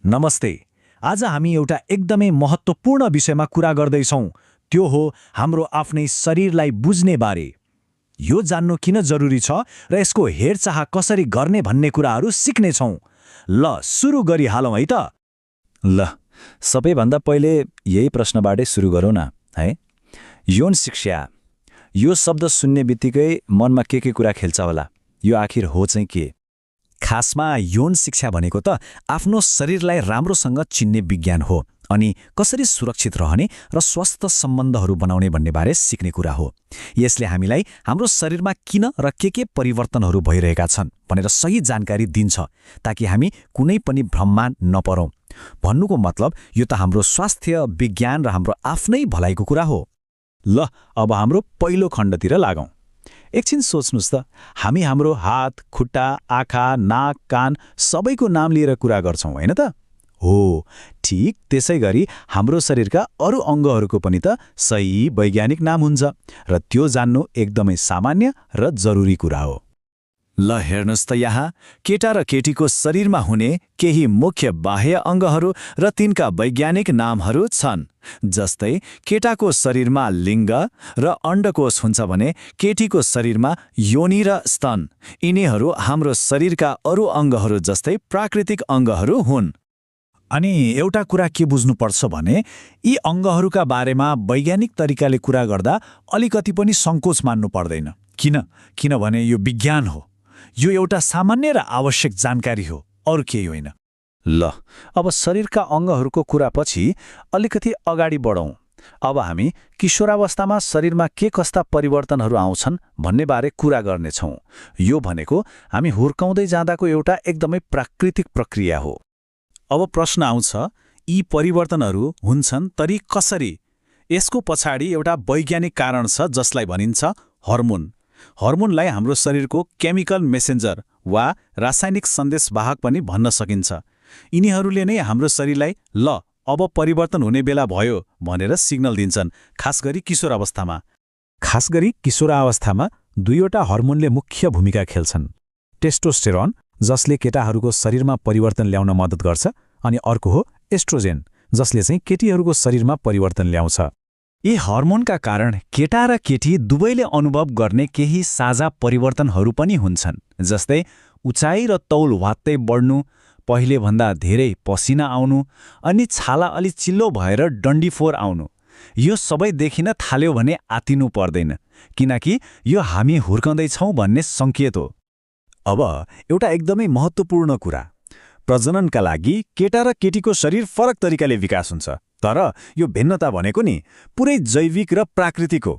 नमस्ते। आज हामी एउटा एकदमै महत्त्वपूर्ण विषयमा कुरा गर्दैछौँ। त्यो हो हाम्रो आफ्नै शरीरलाई बुझ्ने बारे। यो जान्नु किन जरुरी छ र यसको हेरचाह कसरी गर्ने भन्ने कुराहरू सिक्नेछौँ। ल सुरु गरिहालौँ है त। ल सबैभन्दा पहिले यही प्रश्नबाटै सुरु गरौँ न है। यौन शिक्षा, यो शब्द सुन्ने बित्तिकै मनमा के कुरा खेल्छ होला? यो आखिर हो चाहिँ के? खासमा यौन शिक्षा भनेको त आफ्नो शरीरलाई राम्रोसँग चिन्ने विज्ञान हो अनि कसरी सुरक्षित रहने र स्वस्थ सम्बन्धहरू बनाउने भन्ने बारे सिक्ने कुरा हो। यसले हामीलाई हाम्रो शरीरमा किन र के परिवर्तनहरू भइरहेका छन् भनेर सही जानकारी दिन्छ, ताकि हामी कुनै पनि भ्रममा नपरौँ। भन्नुको मतलब यो त हाम्रो स्वास्थ्य विज्ञान र हाम्रो आफ्नै भलाइको कुरा हो। ल अब हाम्रो पहिलो खण्डतिर लागौँ। एकछिन सोच्नुस् त, हामी हाम्रो हात, खुट्टा, आँखा, नाक, कान सबैको नाम लिएर कुरा गर्छौँ होइन त? हो, ठिक त्यसै गरी हाम्रो शरीरका अरू अङ्गहरूको पनि त सही वैज्ञानिक नाम हुन्छ र त्यो जान्नु एकदमै सामान्य र जरुरी कुरा हो। ल हेर्नुस् त, यहाँ केटा र केटीको शरीरमा हुने केही मुख्य बाह्य अङ्गहरू र तिनका वैज्ञानिक नामहरू छन्। जस्तै केटाको शरीरमा लिङ्ग र अण्डकोश हुन्छ भने केटीको शरीरमा योनि र स्तन। यिनीहरू हाम्रो शरीरका अरू अङ्गहरू जस्तै प्राकृतिक अङ्गहरू हुन्। अनि एउटा कुरा के बुझ्नुपर्छ भने यी अङ्गहरूका बारेमा वैज्ञानिक तरिकाले कुरा गर्दा अलिकति पनि सङ्कोच मान्नु पर्दैन। किनभने यो विज्ञान हो। यो एउटा सामान्य र आवश्यक जानकारी हो, अरू केही होइन। ल अब शरीरका अङ्गहरूको कुरापछि अलिकति अगाडि बढौँ। अब हामी किशोरावस्थामा शरीरमा के कस्ता परिवर्तनहरू आउँछन् भन्ने बारे कुरा गर्नेछौँ। यो भनेको हामी हुर्काउँदै जाँदाको एउटा एकदमै प्राकृतिक प्रक्रिया हो। अब प्रश्न आउँछ, यी परिवर्तनहरू हुन्छन् तरी कसरी? यसको पछाडि एउटा वैज्ञानिक कारण छ जसलाई भनिन्छ हर्मोन। हर्मोनलाई हाम्रो शरीरको केमिकल मेसेन्जर वा रासायनिक सन्देशवाहक पनि भन्न सकिन्छ। यिनीहरूले नै हाम्रो शरीरलाई ल अब परिवर्तन हुने बेला भयो भनेर सिग्नल दिन्छन्, खास गरी किशोरावस्थामा। खास गरी किशोरावस्थामा दुईवटा हर्मोनले मुख्य भूमिका खेल्छन्। टेस्टोस्टेरोन, जसले केटाहरूको शरीरमा परिवर्तन ल्याउन मद्दत गर्छ, अनि अर्को हो एस्ट्रोजेन, जसले चाहिँ केटीहरूको शरीरमा परिवर्तन ल्याउँछ। यी हर्मोनका कारण केटा र केटी दुवैले अनुभव गर्ने केही साझा परिवर्तनहरू पनि हुन्छन्। जस्तै उचाइ र तौल वात्तै बढ्नु, पहिलेभन्दा धेरै पसिना आउनु, अनि छाला अलि चिल्लो भएर डन्डीफोर आउनु। यो सबै देखिन थाल्यो भने आतिनु पर्दैन, किनकि यो हामी हुर्काउँदैछौँ भन्ने सङ्केत हो। अब एउटा एकदमै महत्त्वपूर्ण कुरा, प्रजननका लागि केटा र केटीको शरीर फरक तरिकाले विकास हुन्छ, तर यो भिन्नता भनेको नि पुरै जैविक र प्राकृतिक हो।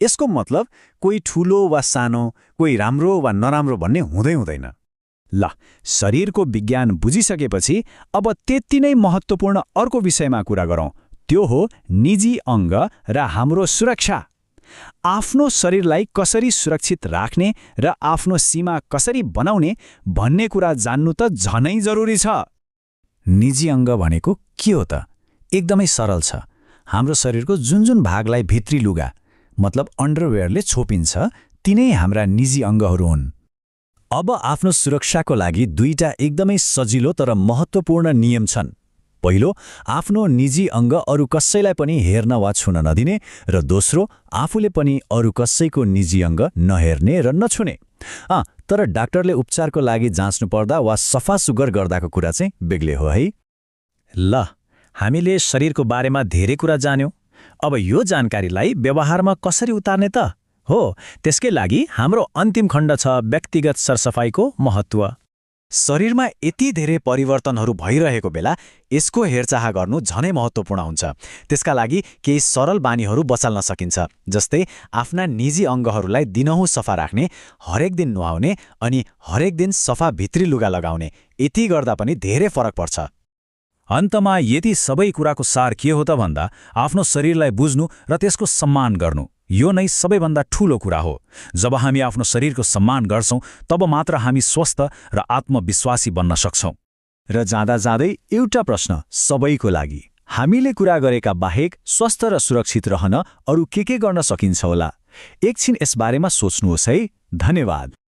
यसको मतलब कोही ठुलो वा सानो, कोही राम्रो वा नराम्रो भन्ने हुँदैन। ल शरीरको विज्ञान बुझिसकेपछि अब त्यति नै महत्त्वपूर्ण अर्को विषयमा कुरा गरौँ। त्यो हो निजी अङ्ग र हाम्रो सुरक्षा। आफ्नो शरीरलाई कसरी सुरक्षित राख्ने र आफ्नो सीमा कसरी बनाउने भन्ने कुरा जान्नु त झनै जरुरी छ। निजी अङ्ग भनेको के हो त? एकदमै सरल छ। हाम्रो शरीरको जुन भागलाई भित्री लुगा मतलब अन्डरवेयरले छोपिन्छ, तिनै हाम्रा निजी अङ्गहरू हुन्। अब आफ्नो सुरक्षाको लागि दुईटा एकदमै सजिलो तर महत्त्वपूर्ण नियम छन्। पहिलो, आफ्नो निजी अङ्ग अरू कसैलाई पनि हेर्न वा छुन नदिने, र दोस्रो, आफूले पनि अरू कसैको निजी अङ्ग नहेर्ने र नछुने। तर डाक्टरले उपचारको लागि जाँच्नु पर्दा वा सफा सुग्घर गर्दाको कुरा चाहिँ बेग्लै हो है। ल हामीले शरीरको बारेमा धेरै कुरा जान्यौँ। अब यो जानकारीलाई व्यवहारमा कसरी उतार्ने त? हो, त्यसकै लागि हाम्रो अन्तिम खण्ड छ व्यक्तिगत सरसफाइको महत्त्व। शरीरमा यति धेरै परिवर्तनहरू भइरहेको बेला यसको हेरचाह गर्नु झनै महत्त्वपूर्ण हुन्छ। त्यसका लागि केही सरल बानीहरू बचाल्न सकिन्छ, जस्तै आफ्ना निजी अङ्गहरूलाई दिनहुँ सफा राख्ने, हरेक दिन नुहाउने अनि हरेक दिन सफा भित्री लुगा लगाउने। यति गर्दा पनि धेरै फरक पर्छ। अन्तमा यति सबै कुराको सार के हो त भन्दा आफ्नो शरीरलाई बुझ्नु र त्यसको सम्मान गर्नु। यो नै सबैभन्दा ठूलो कुरा हो। जब हामी आफ्नो शरीरको सम्मान गर्छौँ तब मात्र हामी स्वस्थ र आत्मविश्वासी बन्न सक्छौँ। र जाँदै एउटा प्रश्न सबैको लागि, हामीले कुरा गरेका बाहेक स्वस्थ र सुरक्षित रहन अरू के गर्न सकिन्छ होला? एकछिन यसबारेमा सोच्नुहोस् है। धन्यवाद।